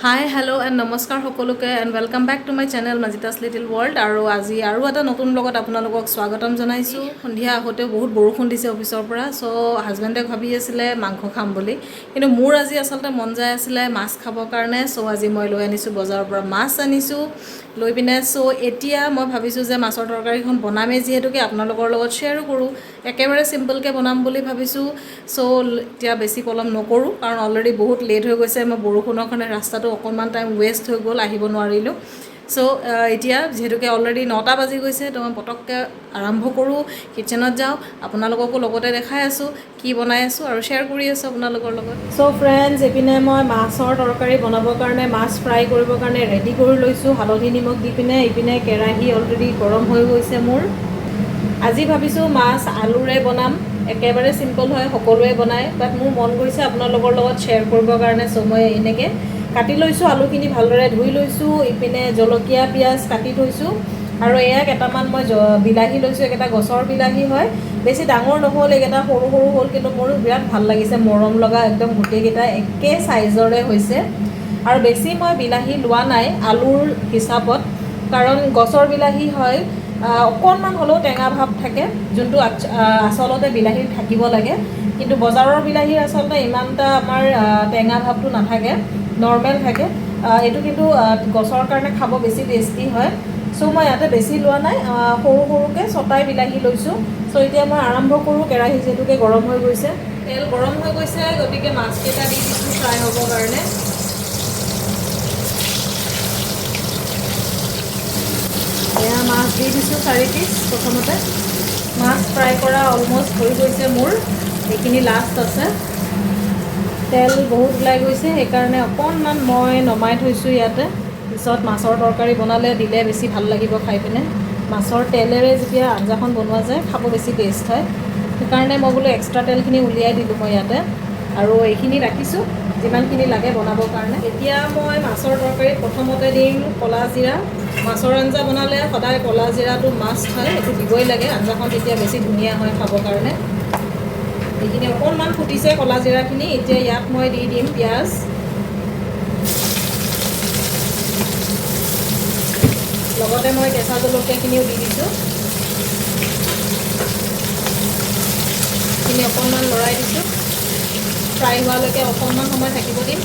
High, hello' and নমস্কাৰ সকলোকে and welcome back to my channel Majita's Little World। আৰু আজি আৰু এটা নতুন ব্লগত আপোনালোকক স্বাগতম জনাইছোঁ। সন্ধিয়া আহোঁতেও বহুত বৰষুণ দিছে অফিচৰ পৰা। চ' হাজবেণ্ডে ভাবি আছিলে মাংস খাম বুলি, কিন্তু মোৰ আজি আচলতে মন যায় আছিলে মাছ খাবৰ কাৰণে। চ' আজি মই লৈ আনিছোঁ, বজাৰৰ পৰা মাছ আনিছোঁ লৈ পিনে। চ' এতিয়া মই ভাবিছোঁ যে মাছৰ তৰকাৰীখন বনামেই যিহেতুকে, আপোনালোকৰ লগত শ্বেয়াৰো কৰোঁ। একেবাৰে চিম্পলকৈ বনাম বুলি ভাবিছোঁ। চ' এতিয়া বেছি পলম নকৰোঁ, কাৰণ অলৰেডি বহুত লেট হৈ গৈছে। মই বৰষুণৰ কাৰণে ৰাস্তাটো অকণমান টাইম ৱেষ্ট হৈ গ'ল, আহিব নোৱাৰিলোঁ। চ' এতিয়া যিহেতুকে অলৰেডি 9টা বাজি গৈছে, তো মই পটককৈ আৰম্ভ কৰোঁ, কিটচেনত যাওঁ। আপোনালোককো লগতে দেখাই আছোঁ কি বনাই আছোঁ আৰু শ্বেয়াৰ কৰি আছোঁ আপোনালোকৰ লগত। চ' ফ্ৰেণ্ডছ, এইপিনে মই মাছৰ তৰকাৰী বনাবৰ কাৰণে, মাছ ফ্ৰাই কৰিবৰ কাৰণে ৰেডি কৰি লৈছোঁ হালধি নিমখ দি পিনে। এইপিনে কেৰাহী অলৰেডি গৰম হৈ গৈছে মোৰ। আজি ভাবিছোঁ মাছ আলুৰে বনাম। একেবাৰে চিম্পল হয়, সকলোৱে বনায়, বাট মোৰ মন গৈছে আপোনালোকৰ লগত শ্বেয়াৰ কৰিবৰ কাৰণে। চ' মই এনেকৈ কাটি লৈছোঁ, আলুখিনি ভালদৰে ধুই লৈছোঁ। ইপিনে জলকীয়া, পিঁয়াজ কাটি থৈছোঁ আৰু এয়া কেইটামান মই বিলাহী লৈছোঁ। এইকেইটা গছৰ বিলাহী হয়, বেছি ডাঙৰ নহ'ল, এইকেইটা সৰু সৰু হ'ল, কিন্তু মোৰ বিৰাট ভাল লাগিছে, মৰম লগা একদম, গোটেইকেইটা একে চাইজৰে হৈছে। আৰু বেছি মই বিলাহী লোৱা নাই আলুৰ হিচাপত, কাৰণ গছৰ বিলাহী হয়, অকণমান হ'লেও টেঙা ভাৱ থাকে, যোনটো আচলতে বিলাহীৰ থাকিব লাগে। কিন্তু বজাৰৰ বিলাহীৰ আচলতে ইমান এটা আমাৰ টেঙা ভাৱটো নাথাকে, নৰ্মেল থাকে। এইটো কিন্তু গছৰ কাৰণে খাব বেছি টেষ্টি হয়। চ' মই ইয়াতে বেছি লোৱা নাই, সৰু সৰুকৈ ছটাই বিলাহী লৈছোঁ। চ' এতিয়া মই আৰম্ভ কৰোঁ। কেৰাহী যিহেতুকে গৰম হৈ গৈছে, তেল গৰম হৈ গৈছে, গতিকে মাছকেইটা দি দিছোঁ ফ্ৰাই হ'বৰ কাৰণে। এয়া মাছ দি দিছোঁ 4 পিচ প্ৰথমতে। মাছ ফ্ৰাই কৰা অলমষ্ট হৈ গৈছে মোৰ, এইখিনি লাষ্ট আছে। তেল বহুত ওলাই গৈছে, সেইকাৰণে অকণমান মই নমাই থৈছোঁ ইয়াতে। পিছত মাছৰ তৰকাৰী বনালে দিলে বেছি ভাল লাগিব খাই পিনে। মাছৰ তেলেৰে যেতিয়া আঞ্জাখন বনোৱা যায়, খাব বেছি টেষ্ট হয়। সেইকাৰণে মই বোলো এক্সট্ৰা তেলখিনি উলিয়াই দিলোঁ মই ইয়াতে আৰু এইখিনি ৰাখিছোঁ যিমানখিনি লাগে বনাবৰ কাৰণে। এতিয়া মই মাছৰ তৰকাৰীত প্ৰথমতে দিম ক'লা জিৰা। মাছৰ আঞ্জা বনালে সদায় ক'লা জিৰাটো মাষ্ট হয়, এইটো দিবই লাগে। আঞ্জাখন তেতিয়া বেছি ধুনীয়া হয় খাবৰ কাৰণে। এইখিনি অকণমান ফুটিছে ক'লা জিৰাখিনি। এতিয়া ইয়াত মই দি দিম পিঁয়াজ। লগতে মই কেঁচা জলকীয়াখিনিও দি দিছোঁ। এইখিনি অকণমান লৰাই দিছোঁ, ফ্ৰাই হোৱালৈকে অকণমান সময় থাকিব দিম।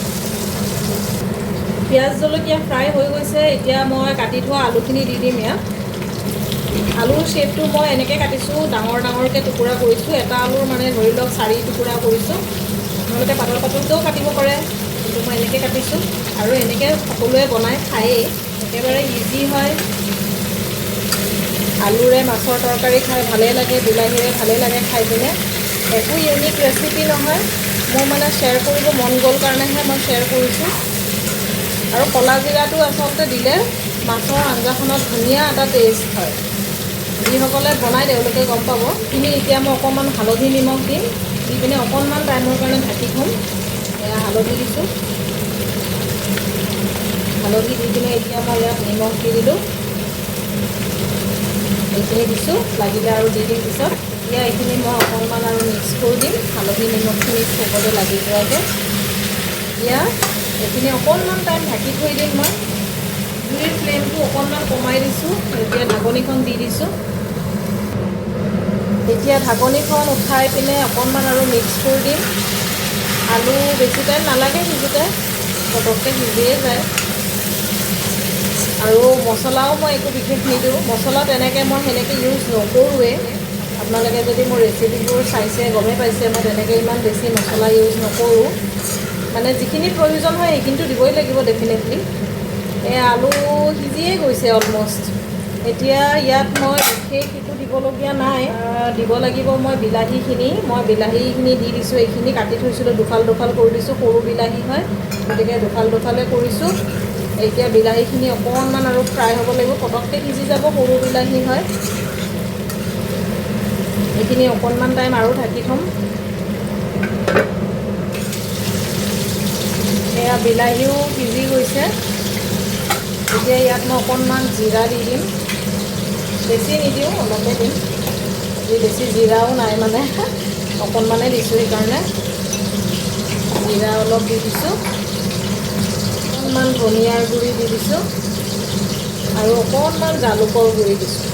পিঁয়াজ জলকীয়া ফ্ৰাই হৈ গৈছে। এতিয়া মই কাটি থোৱা আলুখিনি দি দিম ইয়াত। আলুৰ শ্বেপটো মই এনেকৈ কাটিছোঁ, ডাঙৰ ডাঙৰকৈ টুকুৰা কৰিছোঁ। এটা আলুৰ মানে ধৰি লওক 4 টুকুৰা কৰিছোঁ। আপোনালোকে পাতল পাতলকৈও কাটিব পাৰে, কিন্তু মই এনেকৈ কাটিছোঁ আৰু এনেকৈ সকলোৱে বনাই খায়েই। একেবাৰে ইজি হয়। আলুৰে মাছৰ তৰকাৰী খাই ভালেই লাগে, বিলাহীৰে ভালেই লাগে খাই পিনে। একো ইউনিক ৰেচিপি নহয়, মোৰ মানে শ্বেয়াৰ কৰিব মন গ'ল কাৰণেহে মই শ্বেয়াৰ কৰিছোঁ। আৰু ক'লা জিৰাটো আচলতে দিলে মাছৰ আঞ্জাখনত ধুনীয়া এটা টেষ্ট হয়। যিসকলে বনায় তেওঁলোকে গম পাব। এইখিনি এতিয়া মই অকণমান হালধি নিমখ দিম, দি পিনে অকণমান টাইমৰ কাৰণে ঢাকি থ'ম। এয়া হালধি দিছোঁ। হালধি দি পিনে এতিয়া মই ইয়াত নিমখ দি দিলোঁ। এইখিনি দিছোঁ, লাগিলে আৰু দি দিম পিছত। এতিয়া এইখিনি মই অকণমান আৰু মিক্স কৰি দিম, হালধি নিমখখিনি চবতে লাগি যোৱাকৈ। এতিয়া এইখিনি অকণমান টাইম ঢাকি থৈ দিম মই। জুইৰ ফ্লেমটো অকণমান কমাই দিছোঁ। এতিয়া ঢাকনিখন দি দিছোঁ। এতিয়া ঢাকনিখন উঠাই পিনে অকণমান আৰু মিক্স কৰি দিম। আলু বেছি টাইম নালাগে সিজোতে, পটককৈ সিজিয়ে যায়। আৰু মছলাও মই একো বিশেষ নিদিওঁ। মছলা তেনেকৈ মই সেনেকৈ ইউজ নকৰোঁৱেই। আপোনালোকে যদি মোৰ ৰেচিপিবোৰ চাইছে, গমেই পাইছে, মই তেনেকৈ ইমান বেছি মছলা ইউজ নকৰোঁ। মানে যিখিনি প্ৰয়োজন হয় সেইখিনিতো দিবই লাগিব ডেফিনেটলি। এই আলু সিজিয়ে গৈছে অলমষ্ট। এতিয়া ইয়াত মই বিশেষ একো দিবলগীয়া নাই। দিব লাগিব মই বিলাহীখিনি। মই বিলাহীখিনি দি দিছোঁ। এইখিনি কাটি থৈছিলোঁ, দুফাল দুফাল কৰি দিছোঁ। সৰু বিলাহী হয়, গতিকে দুফাল দুফালে কৰিছোঁ। এতিয়া বিলাহীখিনি অকণমান আৰু ফ্ৰাই হ'ব লাগিব। পটককৈ সিজি যাব, সৰু বিলাহী হয়। এইখিনি অকণমান টাইম আৰু ঢাকি থ'ম। এয়া বিলাহীও সিজি গৈছে। এতিয়া ইয়াত মই অকণমান জিৰা দি দিম। বেছি নিদিওঁ, অলপে দিম। আজি বেছি জিৰাও নাই, মানে অকণমানে দিছোঁ, সেইকাৰণে জিৰা অলপ দি দিছোঁ। অকণমান ধনিয়াৰ গুড়ি দি দিছোঁ আৰু অকণমান জালুকৰ গুড়ি দিছোঁ।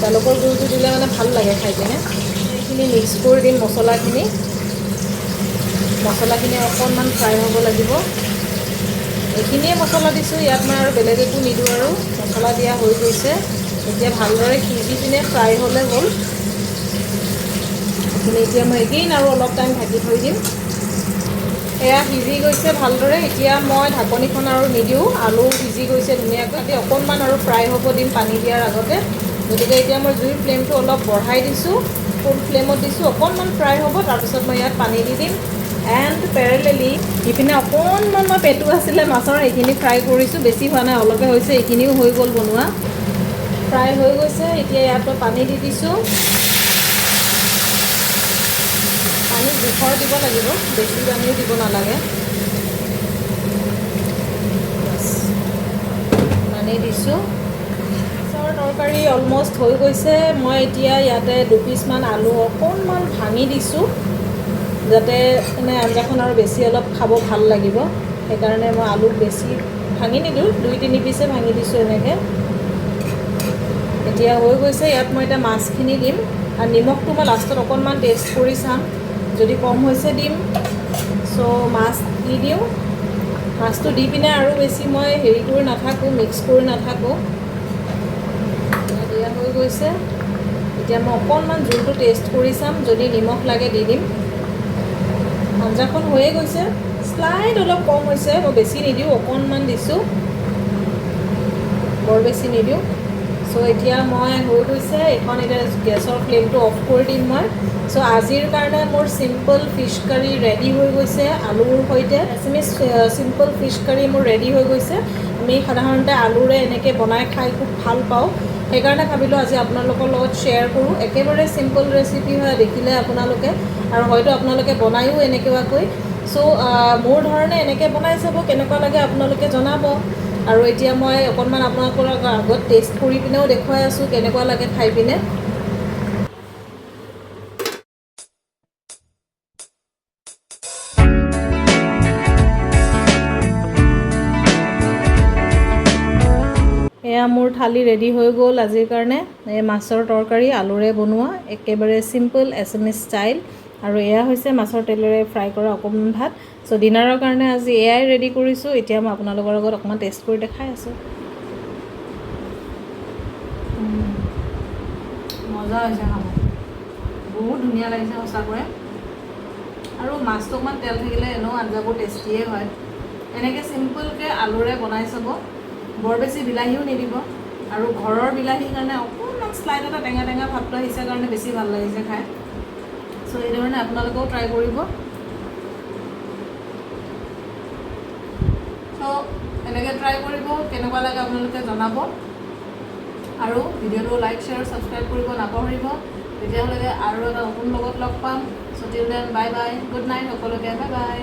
জালুকৰ গুড়িটো দিলে মানে ভাল লাগে খাই পিনে। এইখিনি মিক্স কৰি দিম মছলাখিনি। মছলাখিনি অকণমান ফ্ৰাই হ'ব লাগিব। এইখিনিয়ে মছলা দিছোঁ ইয়াত, মই আৰু বেলেগ একো নিদিওঁ। আৰু মছলা দিয়া হৈ গৈছে। এতিয়া ভালদৰে সিজি পিনে ফ্ৰাই হ'লে হ'ল এইখিনি। এতিয়া মই এগেইন আৰু অলপ টাইম ঢাকি থৈ দিম। এয়া সিজি গৈছে ভালদৰে। এতিয়া মই ঢাকনিখন আৰু নিদিওঁ। আলু সিজি গৈছে ধুনীয়াকৈ। এতিয়া অকণমান আৰু ফ্ৰাই হ'ব দিম পানী দিয়াৰ আগতে। গতিকে এতিয়া মই জুইৰ ফ্লেমটো অলপ বঢ়াই দিছোঁ, ফুল ফ্লেমত দিছোঁ। অকণমান ফ্ৰাই হ'ব, তাৰপিছত মই ইয়াত পানী দি দিম। এণ্ড পেৰেলেলি ইপিনে অকণমান মই পেটু আছিলে মাছৰ, সেইখিনি ফ্ৰাই কৰিছোঁ। বেছি হোৱা নাই, অলপে হৈছে। এইখিনিও হৈ গ'ল বনোৱা। ফ্ৰাই হৈ গৈছে। এতিয়া ইয়াত মই পানী দি দিছোঁ। পানী জোখৰ দিব লাগিব, বেছি পানীও দিব নালাগে। বাছ, পানী দিছোঁ। মাছৰ তৰকাৰী অলমষ্ট হৈ গৈছে। মই এতিয়া ইয়াতে দুপিচমান আলু অকণমান ভাঙি দিছোঁ, যাতে মানে আঞ্জাখন আৰু বেছি অলপ খাব ভাল লাগিব। সেইকাৰণে মই আলু বেছি ভাঙি নিদিওঁ, দুই তিনি পিচে ভাঙি দিছোঁ এনেকৈ। এতিয়া হৈ গৈছে। ইয়াত মই এতিয়া মাছখিনি দিম আৰু নিমখটো মই লাষ্টত অকণমান টেষ্ট কৰি চাম, যদি কম হৈছে দিম। চ' মাছ দি দিওঁ। মাছটো দি পিনে আৰু বেছি মই হেৰি কৰি নাথাকোঁ, মিক্স কৰি নাথাকোঁ। দিয়া হৈ গৈছে। এতিয়া মই অকণমান জোলটো টেষ্ট কৰি চাম, যদি নিমখ লাগে দি দিম। আঞ্জাখন হৈয়ে গৈছে। শ্লাইট অলপ কম হৈছে, মই বেছি নিদিওঁ, অকণমান দিছোঁ, বৰ বেছি নিদিওঁ। চ' এতিয়া মই হৈ গৈছে এইখন। এতিয়া গেছৰ ফ্লেমটো অফ কৰি দিম মই। চ' আজিৰ কাৰণে মোৰ চিম্পল ফিছ কাৰী ৰেডি হৈ গৈছে আলুৰ সৈতে। এছামিজ চিম্পল ফিছ কাৰী মোৰ ৰেডি হৈ গৈছে। আমি সাধাৰণতে আলুৰে এনেকৈ বনাই খাই খুব ভাল পাওঁ, সেইকাৰণে ভাবিলোঁ আজি আপোনালোকৰ লগত শ্বেয়াৰ কৰোঁ। একেবাৰে চিম্পল ৰেচিপি হয়, দেখিলে আপোনালোকে আৰু হয়তো আপোনালোকে বনায়ো এনেকুৱাকৈ। চ' মোৰ ধৰণে এনেকৈ বনাই চাব, কেনেকুৱা লাগে আপোনালোকে জনাব। আৰু এতিয়া মই অকণমান আপোনালোকৰ আগত টেষ্ট কৰি পিনেও দেখুৱাই আছোঁ কেনেকুৱা লাগে খাই পিনে। এয়া মোৰ থালি ৰেডি হৈ গ'ল আজিৰ কাৰণে। এই মাছৰ তৰকাৰী আলুৰে বনোৱা, একেবাৰে চিম্পল এছামিজ ষ্টাইল। আৰু এয়া হৈছে মাছৰ তেলেৰে ফ্ৰাই কৰা অকণমান ভাত। চ' ডিনাৰৰ কাৰণে আজি এয়াই ৰেডি কৰিছোঁ। এতিয়া মই আপোনালোকৰ আগত অকণমান টেষ্ট কৰি দেখাই আছোঁ। মজা হৈছে খাব, বহুত ধুনীয়া লাগিছে সঁচাকৈয়ে। আৰু মাছটো অকণমান তেল থাকিলে এনেও আঞ্জাবোৰ টেষ্টিয়ে হয়। এনেকৈ চিম্পলকৈ আলুৰে বনাই চাব, বৰ বেছি বিলাহীও নিদিব। আৰু ঘৰৰ বিলাহীৰ কাৰণে অকণমান শ্লাইট এটা টেঙা টেঙা ভাৱটো আহিছে কাৰণে বেছি ভাল লাগিছে খাই। চ' এই ধৰণে আপোনালোকেও ট্ৰাই কৰিব। চ' এনেকৈ ট্ৰাই কৰিব, কেনেকুৱা লাগে আপোনালোকে জনাব। আৰু ভিডিঅ'টো লাইক, শ্বেয়াৰ, ছাবস্ক্ৰাইব কৰিব নাপাহৰিব। তেতিয়াহ'লে আৰু এটা নতুন লগত লগ পাম। So till then, bye bye, good night সকলোকে, বাই বাই।